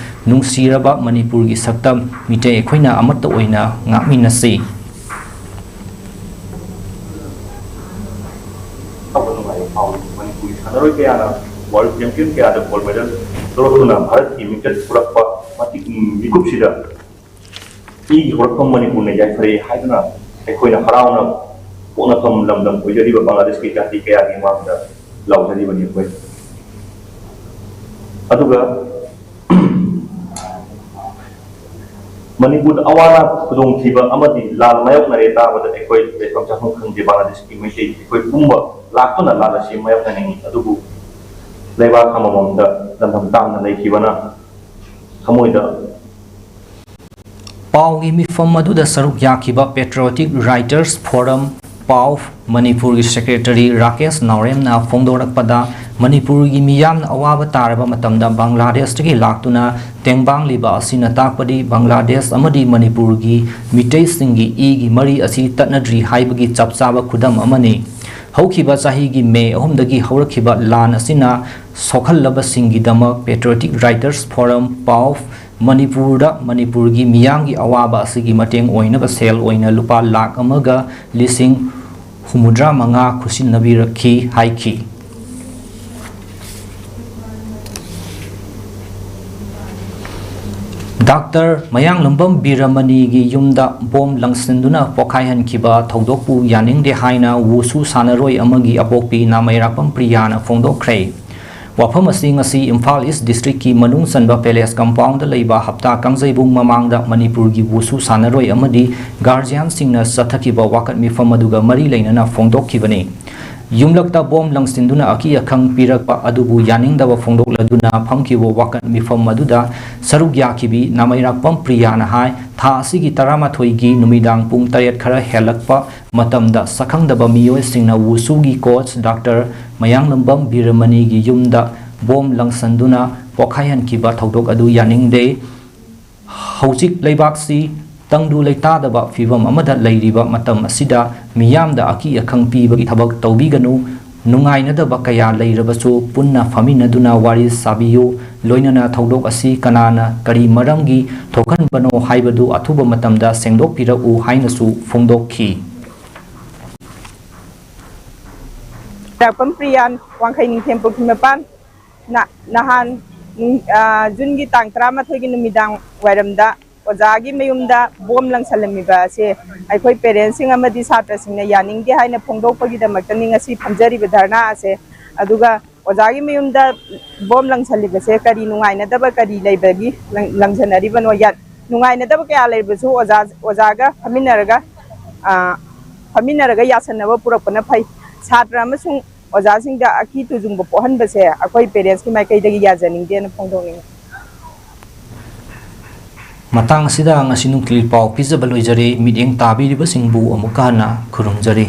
ꯅꯨꯡꯁꯤꯔꯕ ꯃꯅꯤꯄꯨꯔꯒꯤ ꯁꯛꯇꯝ ꯃꯤꯇꯩ ꯑꯩꯈꯣꯏꯅ ꯑꯃꯠꯇ ꯑꯣꯏꯅ ꯉꯥꯛꯃꯤꯟꯅꯁꯤ꯫ ꯐꯥꯎꯕ ꯅꯨꯡꯉꯥꯏꯕ ꯐꯥꯎꯏ꯫ ꯃꯅꯤꯄꯨꯔꯒꯤ ꯁꯥꯟꯅꯔꯣꯏ ꯀꯌꯥꯅ ꯋꯥꯔꯜ ꯆꯦꯝꯄꯤꯌꯟ ꯀꯌꯥꯗ ꯒꯣꯜ ꯃꯦꯗꯜ ꯂꯧꯔꯛꯇꯨꯅ ꯚꯥꯔꯠꯀꯤ ꯃꯤꯡꯆꯠ ꯄꯨꯔꯛꯄ ꯃꯇꯤꯛ, ꯃꯤꯀꯨꯞꯁꯤꯗ ꯏꯒꯤ ꯍꯧꯔꯛꯐꯝ ꯃꯅꯤꯄꯨꯔꯅ ꯌꯥꯏꯐꯔꯦ ꯍꯥꯏꯗꯨꯅ ꯑꯩꯈꯣꯏꯅ ꯍꯔꯥꯎꯅ ꯄꯣꯛꯅꯐꯝ ꯂꯝꯗꯝ ꯑꯣꯏꯖꯔꯤꯕ ꯕꯪꯒ꯭ꯂꯥꯗꯦꯁꯀꯤ ꯖꯥꯇꯤ ꯀꯌꯥꯒꯤ ꯃꯥꯡꯗ ꯂꯥꯎꯖꯔꯤꯕꯅꯤ ꯑꯩꯈꯣꯏ꯫ ꯑꯗꯨꯒ ꯃꯅꯤꯄꯨꯔꯗ ꯑꯋꯥ ꯑꯅꯥ ꯈꯨꯗꯣꯡꯊꯤꯕ ꯑꯃꯗꯤ ꯂꯥꯟ ꯃꯥꯌꯣꯛꯅꯔꯦ ꯇꯥꯕꯗ ꯑꯩꯈꯣꯏ ꯂꯩꯐꯝ ꯆꯥꯐꯝ ꯈꯪꯗꯦ꯫ ꯕꯪꯒ꯭ꯂꯥꯗꯦꯁꯀꯤ ꯃꯩꯇꯩ ꯑꯩꯈꯣꯏ ꯄꯨꯝꯕ ꯂꯥꯛꯇꯨꯅ ꯂꯥꯟ ꯑꯁꯤ ꯃꯥꯌꯣꯛꯅꯅꯤꯡꯏ꯫ ꯑꯗꯨꯕꯨ ꯂꯩꯕꯥꯛ ꯑꯃꯃꯝꯗ ꯂꯝꯗꯝ ꯇꯥꯡꯅ ꯂꯩꯈꯤꯕꯅ ꯊꯃꯣꯏꯗ ꯄꯥꯎꯒꯤ ꯃꯤꯐꯝ ꯑꯗꯨꯗ ꯁꯔꯨꯛ ꯌꯥꯈꯤꯕ Patriotic Writers Forum, ꯄꯥꯎ, ꯃꯅꯤꯄꯨꯔꯒꯤ ꯁꯦꯀ꯭ꯔꯦꯇꯔꯤ ꯔꯥꯀꯦꯁ ꯅꯥꯎꯔꯦꯝꯅ ꯐꯣꯡꯗꯣꯔꯛꯄꯗ, ꯃꯅꯤꯄꯨꯔꯒꯤ ꯃꯤꯌꯥꯝꯅ ꯑꯋꯥꯕ ꯇꯥꯔꯕ ꯃꯇꯝꯗ ꯕꯪꯒ꯭ꯂꯥꯗꯦꯁꯇꯒꯤ ꯂꯥꯛꯇꯨꯅ ꯇꯦꯡꯕꯥꯡꯂꯤꯕ ꯑꯁꯤꯅ ꯇꯥꯛꯄꯗꯤ ꯕꯪꯒ꯭ꯂꯥꯗꯦꯁ ꯑꯃꯗꯤ ꯃꯅꯤꯄꯨꯔꯒꯤ ꯃꯤꯇꯩꯁꯤꯡꯒꯤ ꯏꯒꯤ ꯃꯔꯤ ꯑꯁꯤ ꯇꯠꯅꯗ꯭ꯔꯤ ꯍꯥꯏꯕꯒꯤ ꯆꯞ ꯆꯥꯕ ꯈꯨꯗꯝ ꯑꯃꯅꯤ꯫ ꯍꯧꯈꯤꯕ ꯆꯍꯤꯒꯤ ꯃꯦ ꯑꯍꯨꯝꯗꯒꯤ ꯍꯧꯔꯛꯈꯤꯕ ꯂꯥꯟ ꯑꯁꯤꯅ ꯁꯣꯛꯍꯜꯂꯕꯁꯤꯡꯒꯤꯗꯃꯛ Patriotic Writers Forum, ꯄꯥꯎ, ꯃꯅꯤꯄꯨꯔꯗ ꯃꯅꯤꯄꯨꯔꯒꯤ ꯃꯤꯌꯥꯝꯒꯤ ꯑꯋꯥꯕ ꯑꯁꯤꯒꯤ ꯃꯇꯦꯡ ꯑꯣꯏꯅꯕ ꯁꯦꯜ ꯑꯣꯏꯅ ꯂꯨꯄꯥ ꯂꯥꯈ ꯑꯃꯒ ꯂꯤꯁꯤꯡ ꯍꯨꯝꯐꯨꯇꯔꯥ ꯃꯉꯥ ꯈꯨꯠꯁꯤꯟꯅꯕꯤꯔꯛꯈꯤ ꯍꯥꯏꯈꯤ꯫ ꯗꯥꯛꯇꯔ ꯃꯌꯥꯡꯂꯝꯕꯝ ꯕꯤꯔꯃꯅꯤꯒꯤ ꯌꯨꯝꯗ ꯕꯣꯝ ꯂꯪꯁꯤꯟꯗꯨꯅ ꯄꯣꯈꯥꯏꯍꯟꯈꯤꯕ ꯊꯧꯗꯣꯛꯄꯨ ꯌꯥꯅꯤꯡꯗꯦ ꯍꯥꯏꯅ ꯋꯨꯁꯨ ꯁꯥꯟꯅꯔꯣꯏ ꯑꯃꯒꯤ ꯑꯄꯣꯛꯄꯤ ꯅꯥꯃꯩꯔꯥꯛꯄꯝ ꯄ꯭ꯔꯤꯌꯥꯅ ꯐꯣꯡꯗꯣꯛꯈ꯭ꯔꯦ꯫ ꯋꯥꯐꯝ ꯑꯁꯤ ꯉꯁꯤ ꯏꯝꯐꯥꯜ ꯏꯁ ꯗꯤꯁꯇ꯭ꯔꯤꯛꯀꯤ ꯃꯅꯨꯡ ꯆꯟꯕ ꯄꯦꯂꯦꯁ ꯀꯝꯄꯥꯎꯟꯗ ꯂꯩꯕ ꯍꯞꯇꯥ ꯀꯥꯡꯖꯩꯕꯨꯡ ꯃꯃꯥꯡꯗ ꯃꯅꯤꯄꯨꯔꯒꯤ ꯋꯨꯁꯨ ꯁꯥꯟꯅꯔꯣꯏ ꯑꯃꯗꯤ ꯒꯥꯔꯖꯤꯌꯥꯟꯁꯤꯡꯅ ꯆꯠꯊꯈꯤꯕ ꯋꯥꯀꯠ ꯃꯤꯐꯝ ꯑꯗꯨꯒ ꯃꯔꯤ ꯂꯩꯅꯅ ꯐꯣꯡꯗꯣꯛꯈꯤꯕꯅꯤ꯫ ꯌꯨꯝꯂꯛꯇ ꯕꯣꯝ ꯂꯪꯁꯤꯟꯗꯨꯅ ꯑꯀꯤ ꯑꯈꯪ ꯄꯤꯔꯛꯄ ꯑꯗꯨꯕꯨ ꯌꯥꯅꯤꯡꯗꯕ ꯐꯣꯡꯗꯣꯛꯂꯗꯨꯅ ꯐꯝꯈꯤꯕ ꯋꯥꯀꯠ ꯃꯤꯐꯝ ꯑꯗꯨꯗ ꯁꯔꯨꯛ ꯌꯥꯈꯤꯕꯤ ꯅꯥꯃꯩꯔꯥꯛꯄꯝ ꯄ꯭ꯔꯤꯌꯥꯅ ꯍꯥꯏ, ꯊꯥ ꯑꯁꯤꯒꯤ ꯇꯔꯥꯃꯥꯊꯣꯏꯒꯤ ꯅꯨꯃꯤꯗꯥꯡ ꯄꯨꯡ ꯇꯔꯦꯠ ꯈꯔ ꯍꯦꯜꯂꯛꯄ ꯃꯇꯝꯗ ꯁꯛꯈꯪꯗꯕ ꯃꯤꯑꯣꯏꯁꯤꯡꯅ ꯋꯨꯁꯨꯒꯤ ꯀꯣꯆ ꯗꯥꯛꯇꯔ ꯃꯌꯥꯡꯂꯝꯕꯝ ꯕꯤꯔꯃꯅꯤꯒꯤ ꯌꯨꯝꯗ ꯕꯣꯝ ꯂꯪꯁꯟꯗꯨꯅ ꯄꯣꯈꯥꯏꯍꯟꯈꯤꯕ ꯊꯧꯗꯣꯛ ꯑꯗꯨ ꯌꯥꯅꯤꯡꯗꯦ꯫ ꯍꯧꯖꯤꯛ ꯂꯩꯕꯥꯛꯁꯤ ꯇꯪꯗꯨ ꯂꯩꯇꯥꯗꯕ ꯐꯤꯕꯝ ꯑꯃꯗ ꯂꯩꯔꯤꯕ ꯃꯇꯝ ꯑꯁꯤꯗ ꯃꯤꯌꯥꯝꯗ ꯑꯀꯤ ꯑꯈꯪ ꯄꯤꯕꯒꯤ ꯊꯕꯛ ꯇꯧꯕꯤꯒꯅꯨ꯫ ꯅꯨꯡꯉꯥꯏꯅꯗꯕ ꯀꯌꯥ ꯂꯩꯔꯕꯁꯨ ꯄꯨꯟꯅ ꯐꯝꯃꯤꯟꯅꯗꯨꯅ ꯋꯥꯔꯤ ꯁꯥꯕꯤꯌꯨ꯫ ꯂꯣꯏꯅꯅ ꯊꯧꯗꯣꯛ ꯑꯁꯤ ꯀꯅꯥꯅ ꯀꯔꯤ ꯃꯔꯝꯒꯤ ꯊꯣꯛꯍꯟꯕꯅꯣ ꯍꯥꯏꯕꯗꯨ ꯑꯊꯨꯕ ꯃꯇꯝꯗ ꯁꯦꯡꯗꯣꯛꯄꯤꯔꯛꯎ ꯍꯥꯏꯅꯁꯨ ꯐꯣꯡꯗꯣꯛꯈꯤ꯫ ꯔꯥꯛꯄꯝ ꯄ꯭ꯔꯤꯌꯥꯟ, ꯋꯥꯡꯈꯩ ꯅꯤꯡꯊꯦꯝ ꯄꯨꯈ꯭ꯔꯤ ꯃꯄꯥꯟ꯫ ꯅ-, ꯅꯍꯥꯟ ꯅꯨꯡ-, ꯑ, ꯖꯨꯟꯒꯤ ꯇꯥꯡ ꯇꯔꯥꯃꯥꯊꯣꯏꯒꯤ ꯅꯨꯃꯤꯗꯥꯡ ꯋꯥꯏꯔꯝꯗ ꯑꯣꯖꯥꯒꯤ ꯃꯌꯨꯝꯗ ꯕꯣꯝ ꯂꯪꯁꯜꯂꯝꯃꯤꯕ ꯑꯁꯦ ꯑꯩꯈꯣꯏ ꯄꯦꯔꯦꯟꯁꯁꯤꯡ ꯑꯃꯗꯤ ꯁꯥꯇ꯭ꯔꯁꯤꯡꯅ ꯌꯥꯅꯤꯡꯗꯦ ꯍꯥꯏꯅ ꯐꯣꯡꯗꯣꯛꯄꯒꯤꯗꯃꯛꯇꯅꯤ ꯉꯁꯤ ꯐꯝꯖꯔꯤꯕ ꯙꯔꯅꯥ ꯑꯁꯦ꯫ ꯑꯗꯨꯒ ꯑꯣꯖꯥꯒꯤ ꯃꯌꯨꯝꯗ ꯕꯣꯝ ꯂꯪꯁꯜꯂꯤꯕꯁꯦ ꯀꯔꯤ ꯅꯨꯡꯉꯥꯏꯅꯗꯕ ꯀꯔꯤ ꯂꯩꯕꯒꯤ ꯂꯪ-, ꯂꯪꯁꯟꯅꯔꯤꯕꯅꯣ? ꯌꯥ-, ꯅꯨꯡꯉꯥꯏꯅꯗꯕ ꯀꯌꯥ ꯂꯩꯔꯕꯁꯨ ꯑꯣꯖꯥ, ꯑꯣꯖꯥꯒ ꯐꯝꯃꯤꯟꯅꯔꯒ, ꯑ, ꯐꯝꯃꯤꯟꯅꯔꯒ ꯌꯥꯁꯟꯅꯕ ꯄꯨꯔꯛꯄꯅ ꯐꯩ꯫ ꯁꯥꯇ꯭ꯔ ꯑꯃꯁꯨꯡ ꯑꯣꯖꯥꯁꯤꯡꯗ ꯑꯀꯤ ꯇꯨꯖꯨꯡꯕ ꯄꯣꯛꯍꯟꯕꯁꯦ ꯑꯩꯈꯣꯏ ꯄꯦꯔꯦꯟꯁꯀꯤ ꯃꯥꯏꯀꯩꯗꯒꯤ ꯌꯥꯖꯅꯤꯡꯗꯦꯅ ꯐꯣꯡꯗꯣꯛꯅꯤꯡꯏ꯫ ꯃꯇꯥꯡ ꯑꯁꯤꯗ ꯉꯁꯤ ꯅꯨꯡꯊꯤꯜ ꯄꯥꯎ ꯄꯤꯖꯕ ꯂꯣꯏꯖꯔꯦ꯫ ꯃꯤꯠꯌꯦꯡ ꯇꯥꯕꯤꯔꯤꯕꯁꯤꯡꯕꯨ ꯑꯃꯨꯛꯀ ꯍꯟꯅ ꯈꯨꯔꯨꯝꯖꯔꯤ꯫